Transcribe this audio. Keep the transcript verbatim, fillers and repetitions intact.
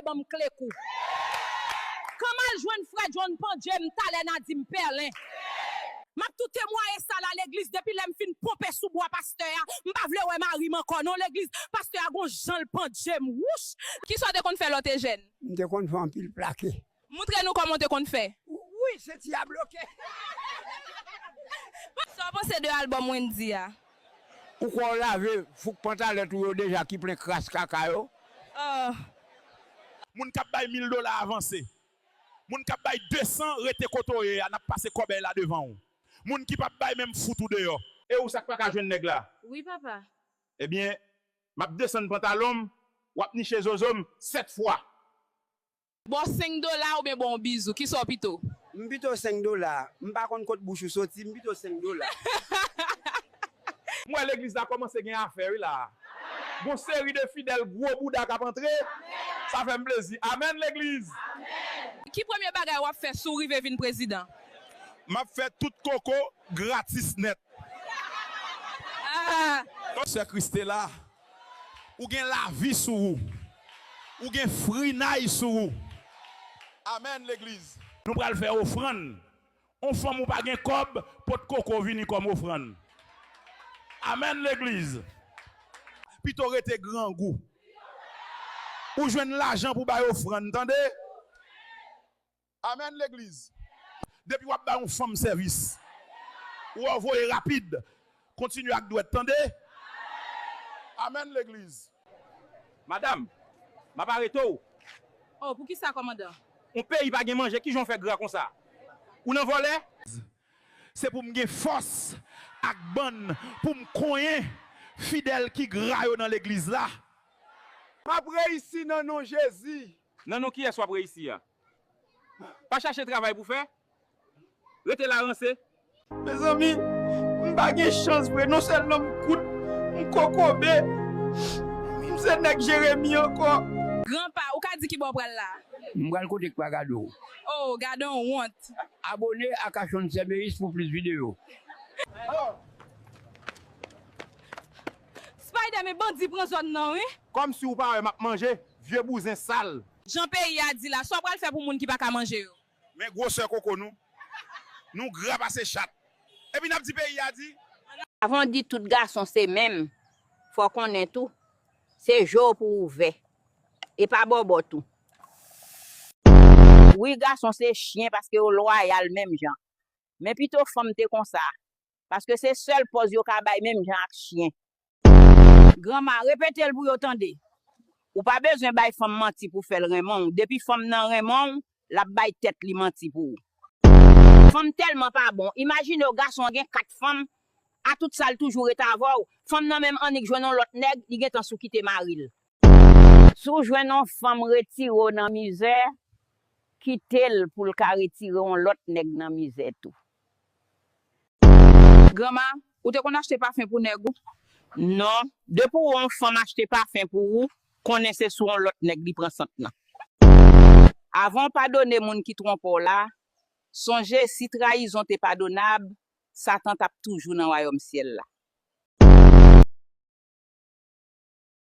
ban m kle kou. Kan m al jwenn frè John pandye m talè n a di m pèlen. M ap tou temwaye sa la legliz depi lè m fin ponpe sou bwa pastè a. M pa vle wè mari m ankò non legliz. Pastè a gon jan l pandye m. Wouch! Kisa w te konn fè lè w te jèn? M te konn fè anpil plake. Montre nou kòman w te konn fè. Wi, senti a bloke. Sa w panse de albòm Wendy a? Ou kwè w lave fouk pantalèt ou yo deja ki plen kras kaka yo? Ah. Moun k ap bay mil dola avanse. Moun k ap bay de san rete kote w ye a, n ap pase kòbèy la devan w. Moun ki p ap bay menm fout ou deyò. E ou sa k pa ka jwenn nèg la? Wi, papa. Ebyen, m ap desann pantalon m, w ap niche zozo m sèt fwa. Ba w senk dola oubyen ba w yon bizou, kisa w pito? M pito senk dola. M pa konn kot bouch ou soti, m pito senk dola. M wè legliz la kòmanse gen afè wi la. Gon seri de fidèl gwo bouda k ap antre. Sa fè m plezi. Amèn legliz. Ki premye bagay w ap fè si w rive vin prezidan? M ap fè tout koko gratis nèt. Ah! Sè Christela, ou gen lavi sou ou. Ou gen frinay sou ou. Amèn legliz. Nou pral fè ofrann. On fanm ou pa gen kòb, pot koko vini kòm ofrann. Amèn legliz. Pito rete grangou. Ou jwenn lajan pou bay ofrann, tande? Amèn legliz. Depi w ap bay yon fanm sèvis, ou wè w voye rapid, kontinye ak dwèt, tande? Amèn legliz. Madanm, m ap arete w. Oh, poukisa kòmandan? Yon peyi pa gen manje, kijan w fè gra konsa? Ou nan vòlè? Se pou m gen fòs ak bann pou m konyen fidèl ki gra yo nan legliz la. M ap reyisi nan non Jezi. Nan non kiyès w ap reyisi a? Pa chache travay pou fè. Rete la ranse. Mezanmi, m pa gen chans vre. Non sèlman m kout, m kokobe, m se nèg Jeremi ankò. Granpa, ou ka di ki bò w pral la? M pral kote k pa gade w. Oh, gadon wont. Abone ak Achonn Sèmeyis pou plis videyo. Spider, men bandi pran zòn nan, wi. Kòmsi w pa wè m ap manje, vye bouzen sal. Jan peyi a di la, sa w pral fè pou moun ki pa ka manje yo? Men gwosè koko nou. Nou gra pase chat. Epi n ap di peyi a di. Avan w di tout gason se menm, fò w konnen tou, se je w pou w ouvè. E pa bòbò tou. Wi, gason se chyen paske yo lwayal menm jan. Men pito fanm te konsa. Paske se sèl pòz yo ka bay menm jan ak chyen. Granma, repete l pou yo tande. Ou pa bezwen bay fanm manti pou fè l renmen w. Depi fanm nan renmen w, l ap bay tèt li manti pou ou. Fanm tèlman pa bon. Imajine w gason an gen kat fanm, a tout sa l toujou ret avè w. Fanm nan menm annik jwenn yon lòt nèg, li gentan sou kite mari l. Si w jwenn yon fanm retire w nan mizè, kite l pou l ka retire yon lòt nèg nan mizè tou. Granma, ou te konn achte pafen pou nèg ou? Non. Depi w wè yon fanm achte pafen pou ou, konnen se sou yon lòt nèg li pran sant lan. Avan w padone moun ki twonpe w la, sonje si trayizon te padonab, Satan t ap toujou nan wayòm syèl la.